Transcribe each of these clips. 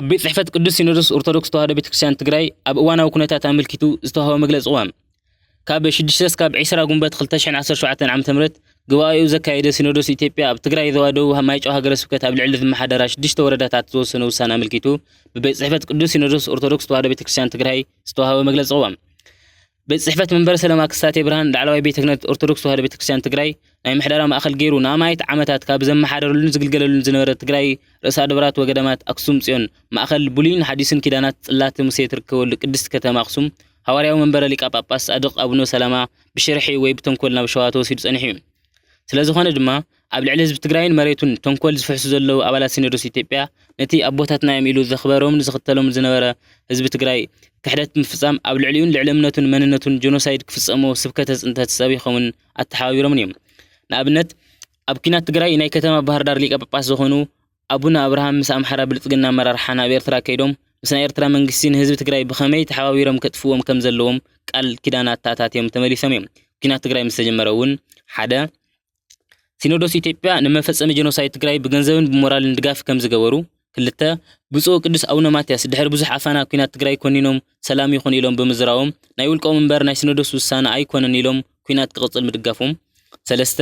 ኣብ ቤት ጽሕፈት ቅዱስ ሲኖዶስ ኦርቶዶክስ ተዋህዶ ቤተክርስትያን ትግራይ ኣብ እዋናዊ ኩነታት ኣመልኪቱ ዝተዋህበ መግለጺ ቅዋም፣ ካብ ሽዱሽተ እስካብ ዕስራ ጉንበት ክልተ ሽሕን ዓሰርተ ሸውዓተን ዓመተ ምህረት ጉባኤኡ ዘካየደ ሲኖዶስ ኢትዮጵያ ኣብ ትግራይ ዞባ ደቡብ ማይጨው ሃገረ ስብከት ኣብ ልዕሊ ዝመሓደራ ሽዱሽተ ወረዳታት ዝወሰነ ውሳነ ኣመልኪቱ ብቤት ጽሕፈት ቅዱስ ሲኖዶስ ኦርቶዶክስ ተዋህዶ ቤተክርስትያን ትግራይ ዝተዋህበ መግለጺ ቅዋም። ቤት ጽሕፈት መንበረ ሰላማ ክሳቴ ብርሃን ላዕለዋይ ቤተ ክህነት ኦርቶዶክስ ተዋህዶ ቤተክርስትያን ትግራይ ናይ ምሕደራ ማእከል ገይሩ ንኣማኢት ዓመታት ካብ ዘመሓደረሉን ዝግልገለሉን ዝነበረ ትግራይ ርእሰ ኣድባራት ወገዳማት ኣክሱም ጽዮን ማእከል ብሉይን ሓዲስን ኪዳናት ጽላተ ሙሴ ትርከበሉ ቅድስቲ ከተማ ኣክሱም ሃዋርያዊ መንበረ ሊቀ ጳጳስ ጻድቕ ኣቡነ ሰላማ ብሽርሒ ወይ ብተንኮል ናብ ሸዋ ተወሲዱ ጸኒሑ እዩ። ስለ ዝኾነ ድማ ኣብ ልዕሊ ህዝቢ ትግራይን መሬቱን ተንኮል ዝፍሕሱ ዘለዉ ኣባላት ሲኖዶስ ኢትዮጵያ ነቲ ኣቦታትና እዮም ኢሉ ዘኽበሮምን ዝኽተሎምን ዝነበረ ህዝቢ ትግራይ ክሕደት ምፍጻም ኣብ ልዕሊኡን ልዕሊ እምነቱን መንነቱን ጀኖሳይድ ክፍጸሞ ስብከተ ጽንተት ሰቢኾምን ኣተሓባቢሮምን እዮም። ንኣብነት ኣብ ኲናት ትግራይ ናይ ከተማ ባህር ዳር ሊቀ ጳጳስ ዝኾኑ ኣቡነ ኣብርሃም ምስ ኣምሓራ ብልጽግና ኣመራርሓ ናብ ኤርትራ ከይዶም ምስ ናይ ኤርትራ መንግስቲ ንህዝቢ ትግራይ ብኸመይ ተሓባቢሮም ከጥፍዎም ከም ዘለዎም ቃል ኪዳን ኣተኣታትዮም ተመሊሶም እዮም። ኲናት ትግራይ ምስ ተጀመረ እውን ሓደ ሲኖዶስ ኢትዮጵያ ንመፈጸሚ ጀኖሳይድ ትግራይ ብገንዘብን ብሞራልን ድጋፍ ከም ዝገበሩ፣ ክልተ ብፁዕ ቅዱስ ኣቡነ ማትያስ ድሕሪ ብዙሕ ኣፋና ኲናት ትግራይ ኮኒኖም ሰላም ይኹን ኢሎም ብምዝራቦም ናይ ውልቆም እምበር ናይ ሲኖዶስ ውሳነ ኣይኮነን ኢሎም ኲናት ክቕጽል ምድጋፎም፣ ሰለስተ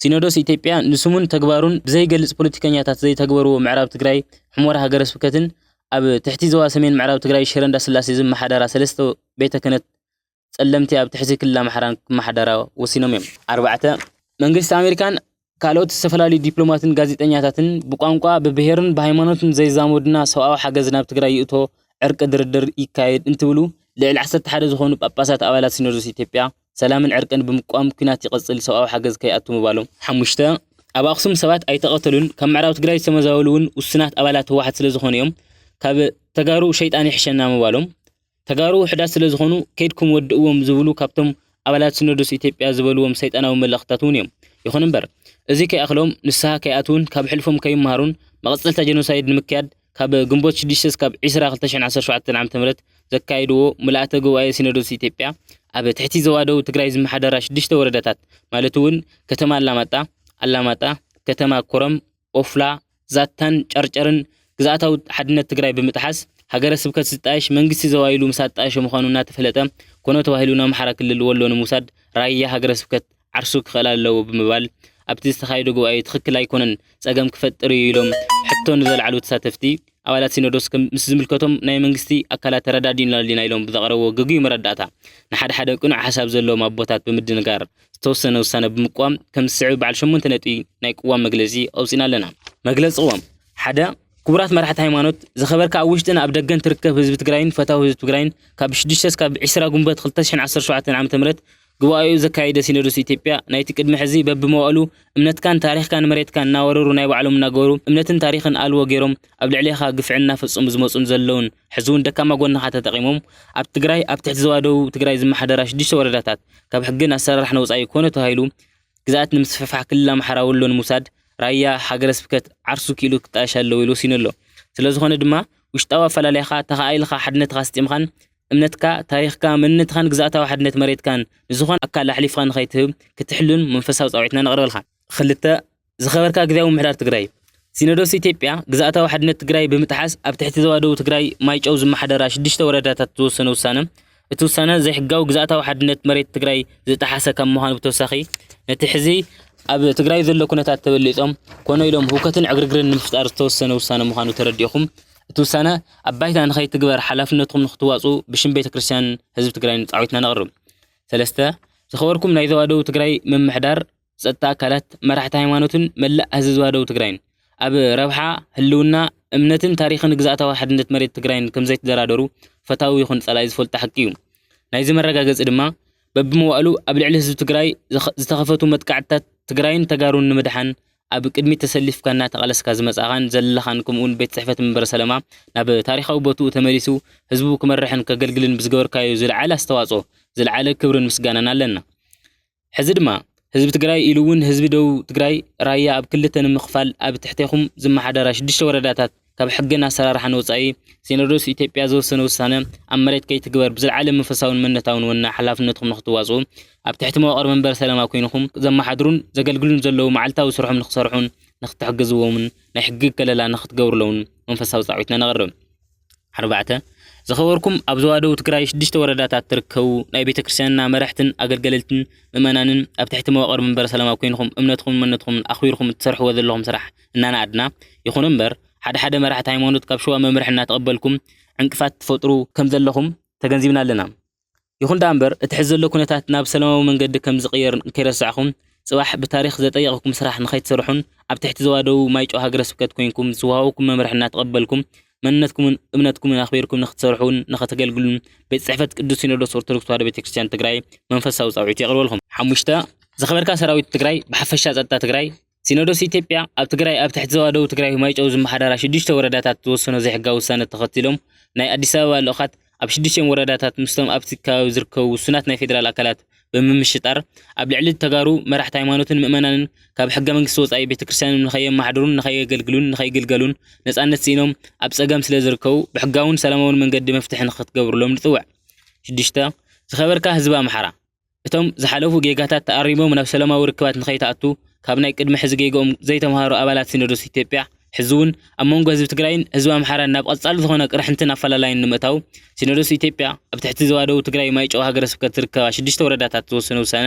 ሲኖዶስ ኢትዮጵያ ንስሙን ተግባሩን ብዘይገልጽ ፖለቲከኛታት ዘይተግበርዎ ምዕራብ ትግራይ ሑመራ ሃገረ ስብከትን ኣብ ትሕቲ ዞባ ሰሜን ምዕራብ ትግራይ ሽረ እንዳስላሴ ዝመሓደራ ሰለስተ ቤተ ክህነት ጸለምቲ ኣብ ትሕቲ ክልል ኣምሓራን ክመሓደራ ወሲኖም እዮም። ኣርባዕተ መንግስቲ ኣሜሪካን ካልኦት ዝተፈላለዩ ዲፕሎማትን ጋዜጠኛታትን ብቋንቋ ብብሄርን ብሃይማኖትን ዘይዛመዱና ሰብኣዊ ሓገዝ ናብ ትግራይ ይእቶ ዕርቂ ድርድር ይካየድ እንትብሉ ልዕሊ ዓሰርተ ሓደ ዝኾኑ ጳጳሳት ኣባላት ሲኖዶስ ኢትዮጵያ ሰላምን ዕርቅን ብምቋም ኲናት ይቐጽል ሰብኣዊ ሓገዝ ከይኣቱ ምባሎም። ሓሙሽተ ኣብ ኣኽሱም ሰባት ኣይተቐተሉን ካብ ምዕራብ ትግራይ ዝተመዛበሉ እውን ውሱናት ኣባላት ህወሓት ስለ ዝኾኑ እዮም ካብ ተጋሩ ሸይጣን ይሕሸና ምባሎም። ተጋሩ ውሕዳት ስለ ዝኾኑ ከይድኩም ወድእዎም ዝብሉ ካብቶም ኣባላት ሲኖዶስ ኢትዮጵያ ዝበልዎም ሰይጣናዊ መልእኽትታት እውን እዮም። ይኹን እምበር እዚ ከይኣኽሎም ንስሃ ከይኣትውን ካብ ሕልፎም ከይመሃሩን መቐጸልታ ጀኖሳይድ ንምክያድ ካብ ግንቦት ሽዱሽተ እስካብ ዕስራ ክልተ ሽሕን ዓሰርተ ሸውዓተን ዓመተ ምህረት ዘካየድዎ ምልኣተ ጉባኤ ሲኖዶስ ኢትዮጵያ ኣብ ትሕቲ ዞባ ደቡብ ትግራይ ዝመሓደራ ሽዱሽተ ወረዳታት ማለት እውን ከተማ ኣላማጣ፣ ኣላማጣ፣ ከተማ ኮረም፣ ኦፍላ፣ ዛታን ጨርጨርን ግዝኣታዊ ሓድነት ትግራይ ብምጥሓስ ሃገረ ስብከት ዝጣየሽ መንግስቲ ዞባ ኢሉ ምስ ኣጣየሸ ምዃኑ እናተፈለጠ ኮነ ተባሂሉ ንኣምሓራ ክልል ወሎ ንምውሳድ ራያ ሃገረ ስብከት ዓርሱ ክኽእል ኣለዎ ብምባል ኣብቲ ዝተኻየደ ጉባኤ ትኽክል ኣይኮነን፣ ጸገም ክፈጥር እዩ ኢሎም ሕቶ ንዘልዓሉ ተሳተፍቲ ኣባላት ሲኖዶስ ከም ምስ ዝምልከቶም ናይ መንግስቲ ኣካላት ተረዳዲእና ኣለና ኢሎም ብዘቕረብዎ ግጉይ መረዳእታ ንሓደ ሓደ ቅኑዕ ሓሳብ ዘለዎም ኣቦታት ብምድንጋር ዝተወሰነ ውሳነ ብምቅዋም ከም ዝስዕብ በዓል ሸሞንተ ነጥቢ ናይ ቅዋም መግለጺ ኣውጺና ኣለና። መግለጺ ቅዋም ሓደ ክቡራት መራሕቲ ሃይማኖት፣ ዝኸበርካ ኣብ ውሽጥን ኣብ ደገን ትርከብ ህዝቢ ትግራይን ፈታዊ ህዝቢ ትግራይን ካብ ሽዱሽተ እስካብ ዕስራ ጉንበት ክልተ ሽሕን ዓሰርተ ሸውዓተን ዓመተ ምህረት ጉባኤኡ ዘካየደ ሲኖዶስ ኢትዮጵያ ናይቲ ቅድሚ ሕዚ በብመዋእሉ እምነትካን ታሪኽካን መሬትካን እናወረሩ ናይ ባዕሎም እናገበሩ እምነትን ታሪኽን ኣልቦ ገይሮም ኣብ ልዕሌኻ ግፍዒ እናፈጸሙ ዝመጹን ዘለውን ሕዚ እውን ደካማ ጎንኻ ተጠቒሞም ኣብ ትግራይ ኣብ ትሕቲ ዞባ ደቡብ ትግራይ ዝመሓደራ ሽዱሽተ ወረዳታት ካብ ሕግን ኣሰራርሓን ወጻኢ ኮነ ተባሂሉ ግዝኣት ንምስፍሕፋሕ ክልል ኣምሓራ ወሎ ንምውሳድ ራያ ሃገረ ስብከት ዓርሱ ክኢሉ ክጣየሽ ኣለዎ ኢሉ ወሲኑ ኣሎ። ስለ ዝኾነ ድማ ውሽጣዊ ኣፈላለያኻ ተኻኢልካ ሓድነትካ ኣስጢምካን እምነትካ፣ ታሪኽካ፣ መንነትኻን ግዝኣታዊ ሓድነት መሬትካን ንዝኾነ ኣካል ኣሕሊፍካ ንኸይትህብ ክትሕሉን መንፈሳዊ ጻውዒትና ነቕርበልካ። ክልተ ዝኸበርካ ግዝያዊ ምምሕዳር ትግራይ፣ ሲኖዶስ ኢትዮጵያ ግዝኣታዊ ሓድነት ትግራይ ብምጥሓስ ኣብ ትሕቲ ዞባ ደቡብ ትግራይ ማይጨው ዝመሓደራ ሽዱሽተ ወረዳታት ዝወሰነ ውሳነ፣ እቲ ውሳነ ዘይሕጋዊ ግዝኣታዊ ሓድነት መሬት ትግራይ ዝጠሓሰ ካብ ምዃኑ ብተወሳኺ ነቲ ሕዚ ኣብ ትግራይ ዘሎ ኩነታት ተበሊጾም ኮነ ኢሎም ህውከትን ዕግርግርን ንምፍጣር ዝተወሰነ ውሳነ ምዃኑ ተረዲእኹም እቲ ውሳነ ኣብ ባይታ ንኸይትግበር ሓላፍነትኩም ንክትዋፁ ብሽም ቤተ ክርስቲያን ህዝቢ ትግራይን ፃዊትና ነቕርብ። ሰለስተ ዝኸበርኩም ናይ ዞባ ደቡብ ትግራይ ምምሕዳር ጸጥታ ኣካላት፣ መራሕቲ ሃይማኖትን መላእ ህዝቢ ዞባ ደቡብ ትግራይን ኣብ ረብሓ፣ ህልውና፣ እምነትን ታሪኽን ግዝኣታዊ ሓድነት መሬት ትግራይን ከምዘይትደራደሩ ፈታዊ ይኹን ጸላኢ ዝፈልጦ ሓቂ እዩ። ናይዚ መረጋገጺ ድማ በብመዋእሉ ኣብ ልዕሊ ህዝቢ ትግራይ ዝተኸፈቱ መጥቃዕትታት ትግራይን ተጋሩን ንምድሓን ኣብ ቅድሚት ተሰሊፍካ እናተቓለስካ ዝመጻኻን ዘለኻን ከምኡውን ቤት ጽሕፈት መንበረ ሰለማ ናብ ታሪኻዊ ቦትኡ ተመሊሱ ህዝቡ ክመርሕን ከገልግልን ብዝገበርካዮ ዝለዓለ ኣስተዋጽኦ ዝለዓለ ክብርን ምስጋናን ኣለና። ሕዚ ድማ ህዝቢ ትግራይ ኢሉ እውን ህዝቢ ደቡብ ትግራይ ራያ ኣብ ክልተ ንምኽፋል ኣብ ትሕቴኹም ዝመሓደራ ሽዱሽተ ወረዳታት ካብ ሕግን ኣሰራርሓን ወፃኢ ሲኖዶስ ኢትዮጵያ ዝወሰነ ውሳነ ኣብ መሬት ከይትግበር ብዝለዓለ መንፈሳውን መንነታውን ወና ሓላፍነትኩም ንክትዋፅኡ ኣብ ትሕቲ መዋቕር መንበረ ሰላማ ኮይንኹም ዘመሓድሩን ዘገልግሉን ዘለዉ መዓልታዊ ስርሖም ንክሰርሑን ንክትሕግዝዎምን ናይ ሕጊ ከለላ ንክትገብሩሎምን መንፈሳዊ ፃዕዊትና ነቕርብ። ኣርባዕተ፣ ዝኸበርኩም ኣብ ዞባ ደቡብ ትግራይ ሽዱሽተ ወረዳታት ትርከቡ ናይ ቤተ ክርስቲያንና መራሕትን ኣገልገልትን ምእመናንን ኣብ ትሕቲ መዋቕር መንበረ ሰላማ ኮይንኹም እምነትኹምን መንነትኹምን ኣኽቢርኩም እትሰርሕዎ ዘለኹም ስራሕ እናነኣድና፣ ይኹን እምበር ሓደ ሓደ መራሕቲ ሃይማኖት ካብ ሽዋ መምርሒ እናተቐበልኩም ዕንቅፋት ትፈጥሩ ከም ዘለኹም ተገንዚብና ኣለና። ይኹን ደኣ እምበር እቲ ሕዚ ዘሎ ኩነታት ናብ ሰላማዊ መንገዲ ከም ዝቕየር ከይረሳዕኹም፣ ጽባሕ ብታሪኽ ዘጠየቕኩም ስራሕ ንኸይትሰርሑን ኣብ ትሕቲ ዞባ ደቡብ ማይጨው ሃገረ ስብከት ኮይንኩም ዝወሃበኩም መምርሒ እናተቐበልኩም መንነትኩምን እምነትኩምን ኣኽቢርኩም ንኽትሰርሑን ንኸተገልግሉን ቤት ጽሕፈት ቅዱስ ሲኖዶስ ኦርቶዶክስ ተዋህዶ ቤተክርስትያን ትግራይ መንፈሳዊ ጻውዒት የቕርበልኩም። ሓሙሽተ፣ ዝኸበርካ ሰራዊት ትግራይ ብሓፈሻ ጸጥታ ትግራይ፣ ሲኖዶስ ኢትዮጵያ ኣብ ትግራይ ኣብ ትሕቲ ዞባ ደቡብ ትግራይ ማይጨው ዝመሓደራ ሽዱሽተ ወረዳታት ዝወሰኖ ዘይሕጋዊ ውሳነ ተኸቲሎም ናይ ኣዲስ ኣበባ ልኡኻት ኣብ ሽዱሽቲኦም ወረዳታት ምስቶም ኣብቲ ከባቢ ዝርከቡ ውሱናት ናይ ፌዴራል ኣካላት ብምምሽጣር ኣብ ልዕሊ ተጋሩ መራሕቲ ሃይማኖትን ምእመናንን ካብ ሕገ መንግስቲ ወፃኢ ቤተ ክርስቲያኖም ንኸየመሓድሩን ንኸየገልግሉን ንኸይግልገሉን ነፃነት ስኢኖም ኣብ ፀገም ስለ ዝርከቡ ብሕጋውን ሰላማውን መንገዲ መፍትሒ ንኽትገብሩሎም ንፅውዕ። ሽዱሽተ፣ ዝኸበርካ ህዝቢ ኣምሓራ፣ እቶም ዝሓለፉ ጌጋታት ተኣሪሞም ናብ ሰላማዊ ርክባት ንኸይትኣቱ ካብ ናይ ቅድሚ ሕዚ ጌግኦም ዘይተምሃሩ ኣባላት ሲኖዶስ ኢትዮጵያ ሕዚ እውን ኣብ መንጎ ህዝቢ ትግራይን ህዝቢ ኣምሓራን ናብ ቀጻሊ ዝኾነ ቅርሕንትን ኣፈላላይን ንምእታው ሲኖዶስ ኢትዮጵያ ኣብ ትሕቲ ዞባ ደቡብ ትግራይ ማይጨው ሃገረ ስብከት ዝርከባ ሽዱሽተ ወረዳታት ዝወሰነ ውሳነ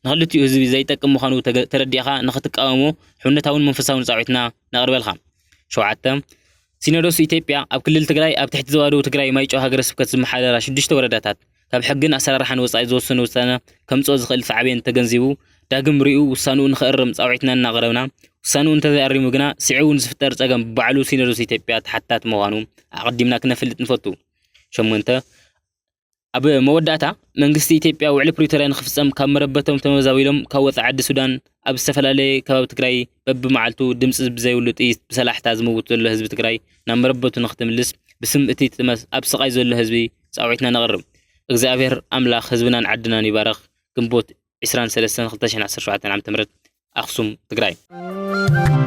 ንኽልቲኡ ህዝቢ ዘይጠቅም ምዃኑ ተገ- ተረዲእኻ ንኽትቃወሞ ሕውነታውን መንፈሳውን ጻውዒትና ነቕርበልካ። ሸውዓተ፣ ሲኖዶስ ኢትዮጵያ ኣብ ክልል ትግራይ ኣብ ትሕቲ ዞባ ደቡብ ትግራይ ማይጨው ሃገረ ስብከት ዝመሓደራ ሽዱሽተ ወረዳታት ካብ ሕግን ኣሰራርሓን ወጻኢ ዝወሰነ ውሳነ ከምጽኦ ዝኽእል ሳዕቤን ተገንዚቡ ዳግም ሪኡ ውሳንኡ ንኽእርም ጻውዒትና እናቕረብና ውሳንኡ እንተዘይኣሪሙ ግና ስዒቡ ንዝፍጠር ጸገም ባዕሉ ሲኖዶስ ኢትዮጵያ ተሓታት ምዃኑ ኣቐዲምና ክነፍልጥ ንፈቱ። ሸሞንተ፣ ኣብ መወዳእታ መንግስቲ ኢትዮጵያ ውዕሊ ፕሪቶርያ ንክፍጸም ካብ መረበቶም ተመዛቢሎም ካብ ወጻኢ ዓዲ ሱዳን ኣብ ዝተፈላለየ ከባቢ ትግራይ በብመዓልቱ ድምፂ ብዘይብሉ ጥይት ብሰላሕታ ዝመውት ዘሎ ህዝቢ ትግራይ ናብ መረበቱ ንክትምልስ ብስም እቲ ጥመት ኣብ ስቓይ ዘሎ ህዝቢ ፃውዒትና ነቕርብ። እግዚኣብሔር ኣምላኽ ህዝብናን ዓድናን ይባረኽ። ግንቦት ዕስራን ሰለስተን ክልተ ሽሕን ዓሰርተ ሸውዓተን ዓመተ ምህረት ኣኽሱም ትግራይ።